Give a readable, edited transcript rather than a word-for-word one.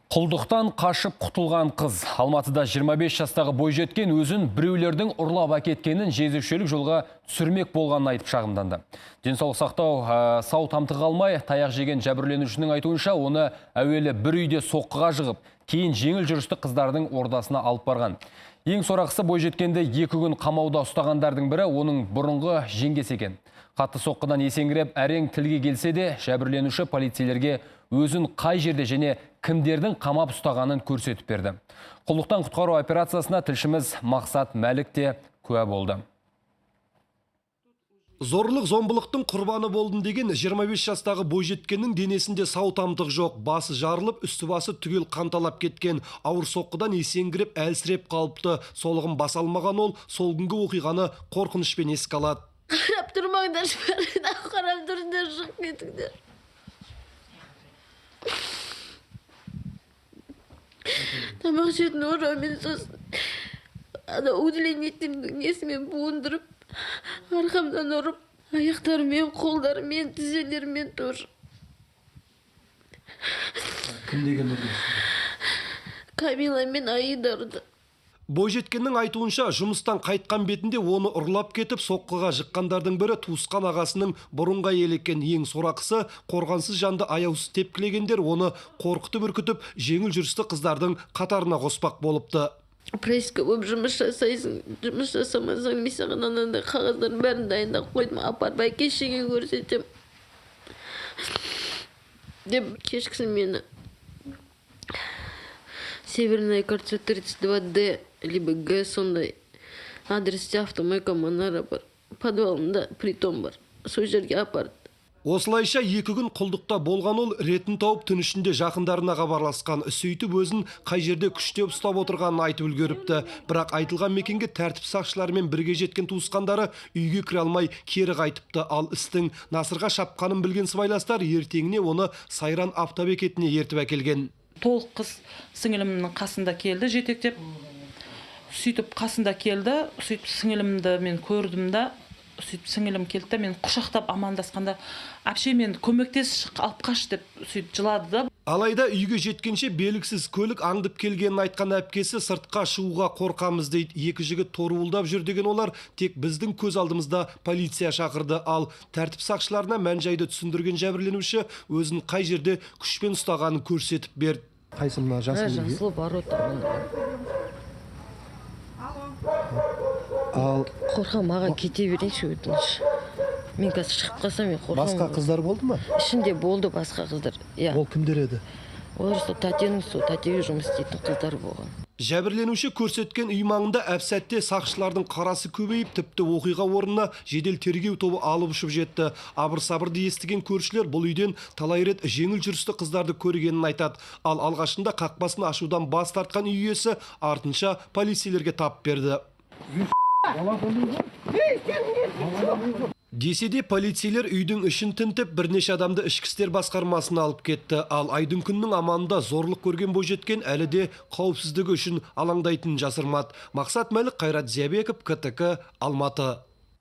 Құлдықтан қашып құтылған қыз. Алматыда 25 жастағы бойжеткен өзін біреулердің ұрлап әкеткенін, жезөкшелік жолға түсірмек болғанын айтып шағымданды. Денсаулық сақтау сау тамтық алмай, таяқ жеген жәбірленушінің айтуынша, оны әуелі бір үйде соққыға жығып, кейін жеңіл жүрісті қыздардың ордасына алып барған. Ең сорақысы, бойжеткенді 2 күн қамауда ұстағандардың бірі оның бұрынғы жеңгесі екен. Қатты соққыдан есеңгіреп, әрең тілге келсе де, жәбірленуші полицейлерге өзін қай жерде және кімдердің қамап ұстағанын көрсетіп берді. Құлдықтан құтқару операциясына тілшіміз Мақсат Мәлік те куә болды. Зорлық зомбылықтың құрбаны болдым деген 25 жастағы бойжеткеннің денесінде сау тамтық жоқ. Басы жарылып, үсті басы түгел қанталап кеткен. Ауыр соққыдан есеңгіреп, әлсіреп қалыпты. Солығын баса алмаған ол сол күнгі оқиғаны қорқынышпен еске алады. Қарап тұрмаңдаршы, бәрін қарап тұрыңдар, шығып кетіңдер. Тамақ ішетін ораумен, сосын ана удлинительдің несімен буындырып, арқамнан ұрып, аяқтарымен, қолдарымен, тізелерімен тоже. Кім деген ұрды? Камила мен Аида ұрды. Бойжеткеннің айтуынша, жұмыстан қайтқан бетінде оны ұрлап кетіп, соққыға жыққандардың бірі туысқан ағасының бұрынғы әйелі екен. Ең сорақысы, қорғансыз жанды аяусыз тепкілегендер оны қорқытып үркітіп, жеңіл жүрісті қыздардың қатарына қоспақ болыпты. Практика болып жұмыс жасайсың, жұмыс жасамасаң, мен саған анандай қағаздардың бәрін дайындап қойдым, апарып әке шешеңе көрсетемін деп. Кешкісін мені Северное кольцо 32 Д либо Г, сондай адресте, автомойка Манара бар, подвалында притон бар, сол жерге апарды. Осылайша 2 күн құлдықта болған ол ретін тауып, түн ішінде жақындарына хабарласқан. Сөйтіп, өзін қай жерде күштеп ұстап отырғанын айтып үлгеріпті. Бірақ айтылған мекенге тәртіп сақшыларымен бірге жеткен туысқандары үйге кіре алмай кері қайтыпты. Ал істің насырға шапқанын білген сыбайластар ертеңіне оны Сайран автобекетіне ертіп әкелген. Толық қыз сіңілімнің қасында келді жетектеп. Сөйтіп қасында келді. Сөйтіп сіңілімді мен көрдім да, сөйтіп сіңілім келді да, мен құшақтап амандасқанда: «Әпше, мен көмектесші, алып қаш», – деп сөйтіп жылады да. Алайда үйге жеткенше белгісіз көлік аңдып келгенін айтқан әпкесі сыртқа шығуға қорқамыз дейді. Екі жігіт торуылдап жүр деген олар тек біздің көз алдымызда полиция шақырды. Ал тәртіп сақшыларына мән жайды түсіндірген жәбірленуші өзін қай жерде күшпен ұстағанын көрсетіп берді. Қайсы, мына? Жасыл ворота, мына. Ал Қорқамын, аға, кете берейінші, өтініш. Мен қазір шығып қалсам, мен қорқамын. Қыздар болды ма? Ішінде болды басқа қыздар, иә. Ол кімдер еді? Олар сол тәтенің, сол тәтеге жұмыс істейтін қыздар болған. Жәбірленуші көрсеткен үй маңында әп-сәтте сақшылардың қарасы көбейіп, тіпті оқиға орнына жедел тергеу тобы алып ұшып жетті. Абыр-сабырды естіген көршілер бұл үйден талай рет жеңіл жүрісті қыздарды көргенін айтады. Ал алғашында қақпасын ашудан бас тартқан үй иесі артынша полицейлерге тап берді. Десе де полицейлер үйдің ішін тінтіп, бірнеше адамды ішкі істер басқармасына алып кетті. Ал айдың күннің аманында зорлық көрген бойжеткен әлі де қауіпсіздігі үшін алаңдайтынын жасырмады. Мақсат Мәлік, Қайрат Зиябеков, КТК, Алматы.